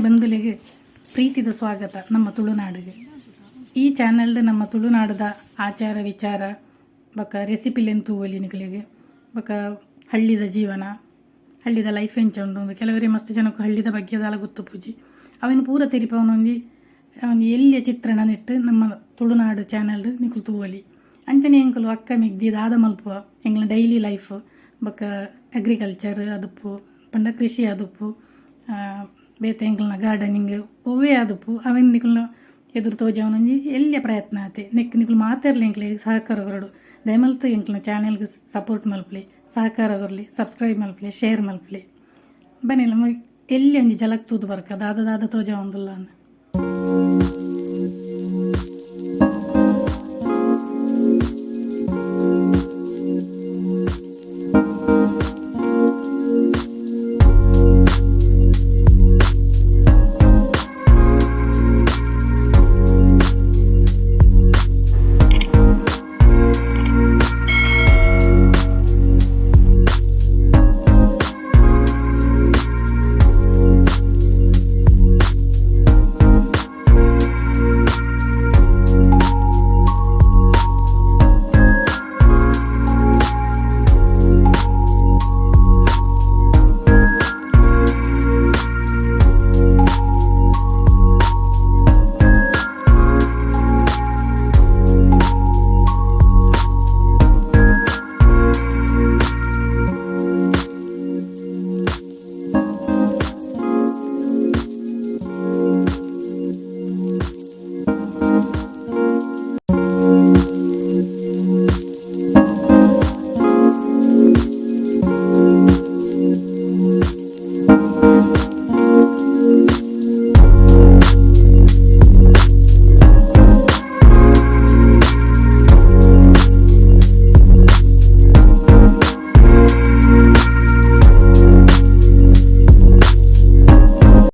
ಬಂಧುಲೆಗ್ ಪ್ರೀತಿದ ಸ್ವಾಗತ ನಮ್ಮ ತುಳುನಾಡಿಗೆ. ಈ ಚಾನೆಲ್ಡ್ ನಮ್ಮ ತುಳುನಾಡದ ಆಚಾರ ವಿಚಾರ ಬೊಕ ರೆಸಿಪಿಲೆನ್ ತೂವೊಲಿ ನಿಕಲೆಗ್. ಬೊಕ ಹಳ್ಳಿದ ಜೀವನ, ಹಳ್ಳಿದ ಲೈಫ್ ಎಂಚ ಉಂಡು, ಕೆಲವರೆ ಮಸ್ತ್ ಜನಕ್ ಹಳ್ಳಿದ ಬಗ್ಗೆ ದಾಲ ಗೊತ್ತುಪ್ಪುಜಿ. ಅವೆನ್ ಪೂರ ತೆರಿಪಾವುನ ಒಂಜಿ ಒಂಜಿ ಎಲ್ಯ ಚಿತ್ರಣ ನೆಟ್ಟ್ ನಮ್ಮ ತುಳುನಾಡು ಚಾನೆಲ್ಡ್ ನಿಕುಲು ತೂವೊಲಿ. ಅಂಚನೆ ಎಂಕುಲು ಅಕ್ಕ ಮೆಗ್ದಿ ದಾದ ಮಲ್ಪುವ, ಎಂಕ್ಲ್ನ ಡೈಲಿ ಲೈಫ್ ಬೊಕ ಅಗ್ರಿಕಲ್ಚರ್ ಆದುಪ್ಪು ಪಂಡ ಕೃಷಿ ಆದುಪ್ಪು, ಬೇತೆ ಎಂಕಲ್ನ ಗಾರ್ಡನಿಂಗ್ ಒವ್ವೆ ಆದುಪ್ಪು ಅವೆನ್ ನಿಕಲ್ನ ಎದುರು ತೋಜಾವುನ ಒಂಜಿ ಎಲ್ಯ ಪ್ರಯತ್ನ ಆತೆ. ನೆಕ್ಕ್ ನಿಕುಲು ಮಾತೆರ್ಲ ಎಂಕ್ಲೆಗ್ ಸಹಕಾರ ಕೊರೊಡು. ದಯಮಲ್ತ್ ಎಂಕ್ಲ್ನ ಚಾನೆಲ್ಗ್ ಸಪೋರ್ಟ್ ಮಲ್ಪುಲೆ, ಸಹಕಾರ ಕೊರ್ಲೆ, ಸಬ್ಸ್ಕ್ರೈಬ್ ಮಲ್ಪುಲೆ, ಶೇರ್ ಮಲ್ಪುಲೆ. ಬನ್ನಿ ನಮ ಎಲ್ಯ ಒಂಜಿ ಜಲಕ್ ತೂದು ಬರ್ಕ ದಾದ ದಾದ ತೋಜಾವೊಂದುಲ್ಲ ಅಂದ್.